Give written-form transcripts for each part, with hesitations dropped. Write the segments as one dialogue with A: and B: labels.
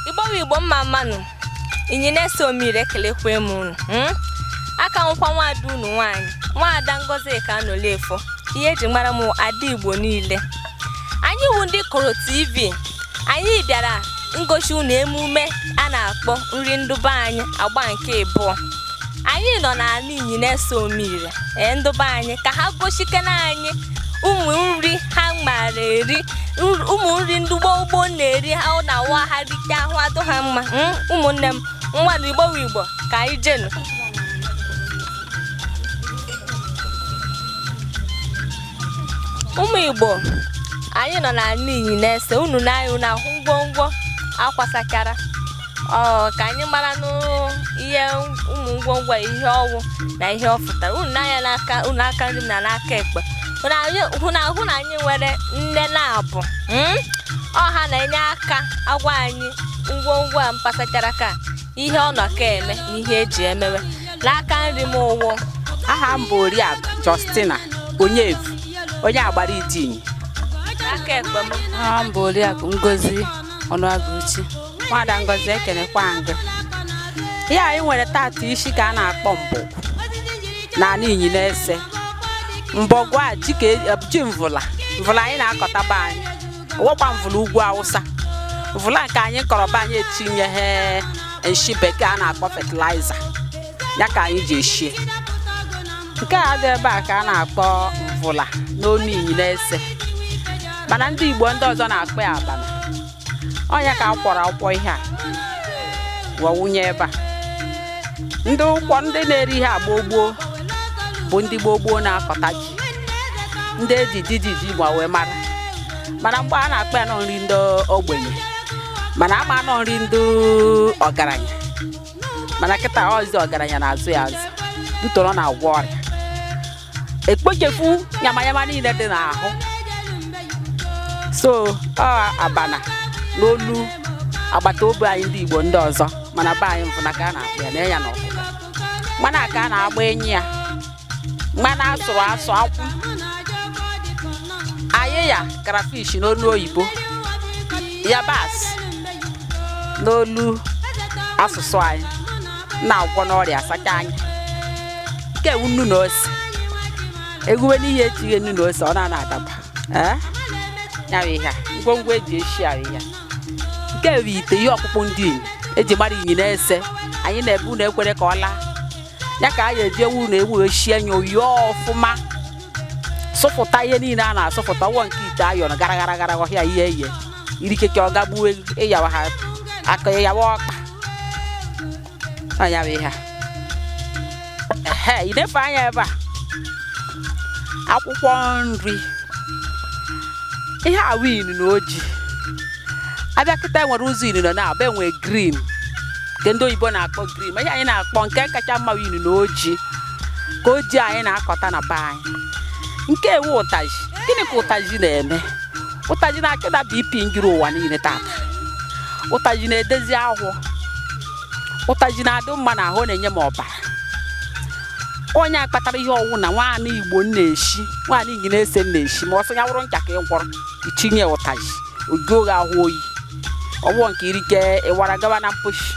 A: Igbo bụ Igbo, mma mma nụ. Inyi na-ese omire, ekelekwe m unu. Aka nwụkwa nwaada unu nwaanyị, nwaada Ngọzika Anọlefo, ihe eji mara m ada Igbo niile. Anyị wụ ndị Koro TV. Anyị bịara ngosi unu emume a na-akpọ nri ndị be anyị agba nke ịbụọ. Anyị nọ n'ala Inyi na-ese omire, ee, ndị be anyị ka ha gosikene anyị ụmụ nri ha maara eri, ụmụ nri ndị gboo gboo na-eri, ha ọ na-awa ha rite ahụ adụ ha mma. Ụmụnne m, nwanụ, Igbo wụ Igbo, ka anyị jenu. Ụmụ Igbo, anyị nọ n'ala Inyi na-ese unu n'anya, unu ahụ ngwongwo akwasachara. Ọ ka anyị mara n'ihe ụmụ ngwongwo a, ihe ọwụ na ihe ọ fụtara. Unu n'anya n'aka unu, aka nri m na n'aka ekpe, unu hụ na ahụ na anyị nwere nne na-abụ. Ọ ha na-enye aka agwa anyị ngwongwo a mpasachara ka ihe ọ nọ ka eme na ihe eji emewe. N'aka nri m ụwụ
B: Aha m bụ Oriakụ Justina Onyevu, onye agbara Idinyi.
A: N'aka ekpe m
C: Aha m bụ Oriakụ Ngozi Ọnụagụchi.
B: Nwada Ngozi, ekenekwa ngị. Ihe anyị nwere tata isi ka a na-akpọ mbọgwụ n'ala Inyi na-ese. Mbọgwụ a ji ka ji mvụla mvụla anyị na-akọta be anyị, wọkwa mvụla ugwu Awụsa, mvụla nke anyị kọrọ be anyị etinyeghe nshi bekee a na-akpọ fertilizer, ya ka anyị ji eshie. Nke a dị ebe a ka a na-akpọ mvụla n'onu Inyi na-ese, mana ndị Igbo ndị ọzọ na-akpọ ya abana. Ọnya ka a kwọrọ akwụkwọ ihe a wụnye ebe a. Ndị ụkwọ ndị na-eri ihe a gboo gboo bụ ndị gboo gboo na-akọta ji, ndị eji didi ji gba wee mara. Mana mgbe a na-akpọ ya nọ nri ndị ogbenye, mana ama nọ nri ndị ọgaranya. Mana kịta ọzi ọgaranya na-azụ ya azụ dutoro na-agwọ ọrịa, ekpochefu yamayama niile dị n'ahụ. So ọ abana n'olu agbata obi anyị ndị Igbo ndị ọzọ, mana be anyị mvụna ka a na-akpọ ya na ya na ọkụkọ mmanụ a ka a na-agba enyi ya, mmanụ asụrụ asụ, akwụ ayịya, crayfish n'olu oyibo, yabasị n'olu asụsụ anyị, na-agwọ n'ọrịa, asacha anya. Nke ewu nnu na ose egwuwe n'ihe etighe nnu na ose, ọ na-ana adaba. Ee, ya bụ ihe a ngwongwo eji esi ahụ. Ihe a nke bụ ite ihe ọkpụkpụ ndị Inyi eji mara Inyi na-ese anyị na-ebu na ekwere ka ọ laa, ya ka a ga-eji ewu na ewu eshie anya oyi ọfụma, sụfụta ihe niile a na-asụfụta. Ọwọ nke ite ayọn gara gara gara ọhịa ihe eye irikeke ọ gagbuo ịyawa ha aka, ịyawa ọkpa. Ọ ya bụ ihe a. Ehe, inefe anya ebe a, akwụkwọ nri ihe a wụ inine oji. Abịa kịta, enwere ụzọ inine na-abụ. Enwe green nke ndị oyibo na-akpọ green, ma ihe anyị na-akpọ nke kacha mma bụ inine oji ka oji anyị na-akọta na be anyị. Nke ewu ụtaji. Gịnị ka ụtaji na-eme? Ụtaji na-achụda BP njuru ụwa niile tata. Ụtaji na-edezi ahụ. Ụtaji na-adị mma n'ahụ, ọ na-enye m ọbara. Onye a kpatara ihe ọwụ na nwaanyị Igbo m na-eshi, nwaanyị Inyi na-ese m na-eshi, ma ọ sị ya wụrụ ncha ka ị gwọrọ, itinye ụtaji, ojuo gị ahụ oyi, ọwụọ nke irike ịwara gawa na mposhi.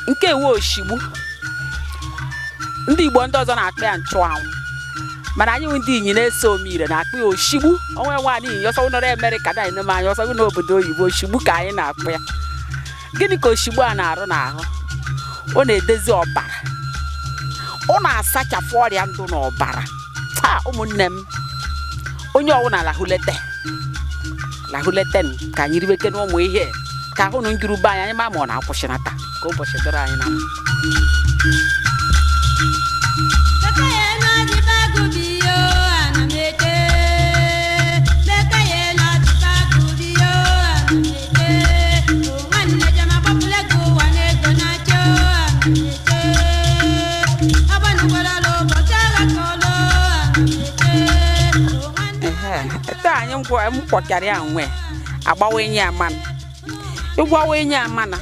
B: Nke ewu oshigbu, ndị Igbo ndị ọzọ na-akpọ ya nchụanwụ, mana anyị bụ ndị Inyi na-ese omire na-akpọ ya oshigbu. Onwe nwaanyị Inyi ọsọ nọrọ Amerịka na-ene m anya, ọsọ n'obodo oyibo, oshigbu ka anyị na-akpọ ya. Gịnị ka oshigbu a na-arụ n'ahụ? Ọ na-edezi ọbara, ọ na-asachapụ ọrịa ndụ n'ọbara. Taa ụmụnne m, onye ọbụla lahụlete lahụlete ka anyị riweke n'ụmụ ihe ka ahụ na njuru be anyị, anyị ma ma ọ na-akwụsịnata ka ụbọchị dịrị anyị na mma. Etu anyị m kwọchara ya nwe agbawa enyi ya mmanụ, ịgwawa enyi ya mana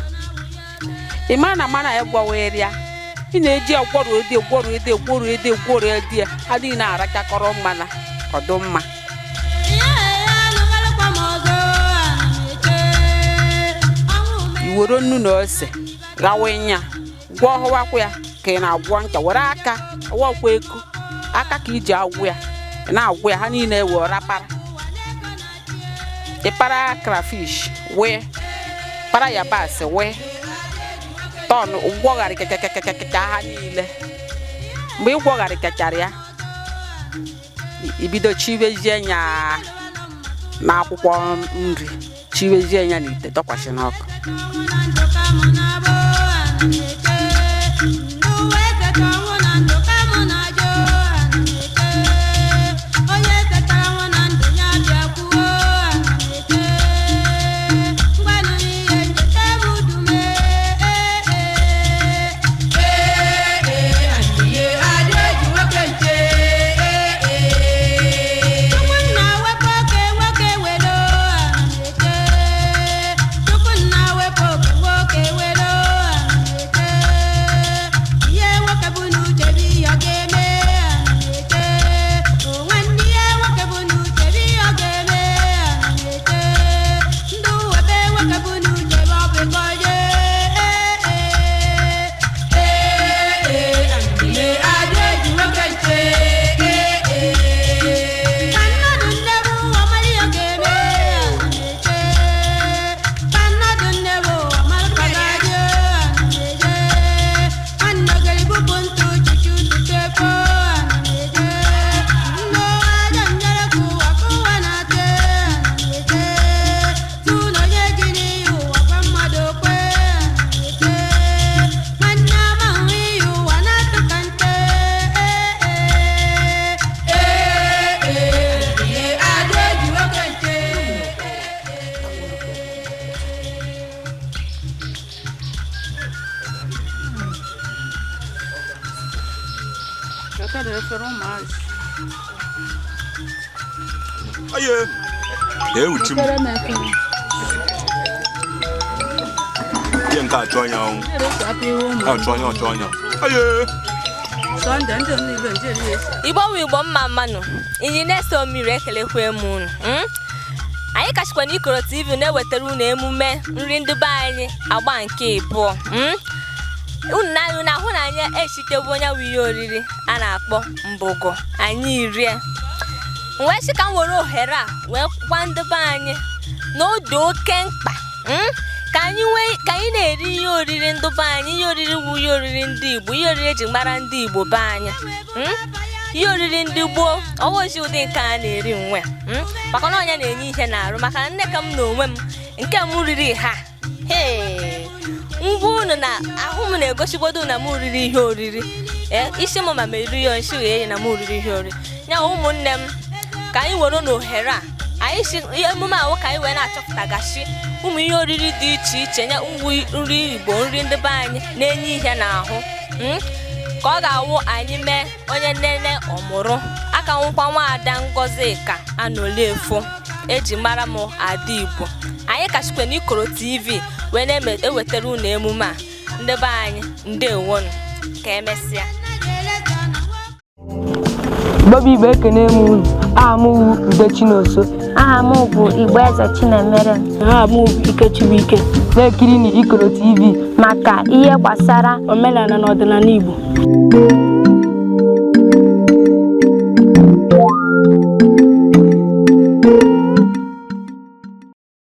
B: ị ma na mana ya gwawere ya. Ị na-eji ya gwọrọ ede, gwọrọ ede, gwọrọ ede, gwọrọ ede ya, ha niile arachakọrọ mmana ọdụ mma. I were nnu na ose ghawa ya, gwọọ hụwakwa ya ka ị na-agwọ ncha. Were aka ọwọkwa eku aka ka iji agwụ ya, ị na-agwụ ya, ha niile wee rapara. Ị para crayfish wee para yabasị wee tọn gwọgharị kekekekeke ha niile. Mgbe ị gwọgharị ya, ibido chiwezie ya n'akwụkwọ nri, chiwezie ya n'ite, dọkwasị n'ọkụ.
D: Aye. Ewuchi m. Ihe nke achọ anya ọnwụ. Achọ anya, ọchọ anya. Aye.
A: Igbo wu Igbo, mma mmanụ. Inyi na-ese mmiri, ekelekwe m unu. Anyị kachikwa na Ikoro TV na-ewetara unu emume nri ndị be anyị agba nke 2. Unu na unu ahụ na anyị echitebu onye wụ ihe oriri a na-akpọ mbogo anyị rie. Wee sị ka m were ohere a wee gwa ndị be anyị na ọ dị oke mkpa ka anyị nwee, ka anyị na-eri ihe oriri ndị be anyị, ihe oriri wụ ihe oriri ndị Igbo, ihe oriri eji mara ndị Igbo be anyị, ihe oriri ndị gboo, ọwụzi ụdị nke a na-eri nwe, maka na ọnya na-enye ihe n'arụ. Maka na nne ka m na onwe m nke m riri ha, hee, ngwa unu na ahụ m na-egosigodo na m riri ihe oriri. Isi m ma m eri ya nshi wee na m riri ihe oriri ya. Ụmụnne m, ka anyị were n'ohere a anyị si emume ahụ ka anyị wee na-achọpụtagachi ụmụ ihe oriri dị iche iche nye ngwa nri Igbo, nri ndị be anyị na-enye ihe n'ahụ, ka ọ ga-awụ anyị mee onye nene ọmụrụ aka. Nwụkwa nwaada Ngọzika Anọliefo eji mara m Ada Igbo. Anyị kachikwa n'Ikoro TV wee na-ewetara unu emume a. Ndị be anyị, ndewonu, ka emesịa.
E: Igbo bụ Igbo, ekene m unu. Aha m wụ Ude Chinonso.
F: Aha m bụ Igbo Eze Chinemere.
E: Aha m bụ Ikechibuike. Na-ekiri na Ikoro TV
F: maka ihe gbasara
E: omenala na ọdịnala Igbo.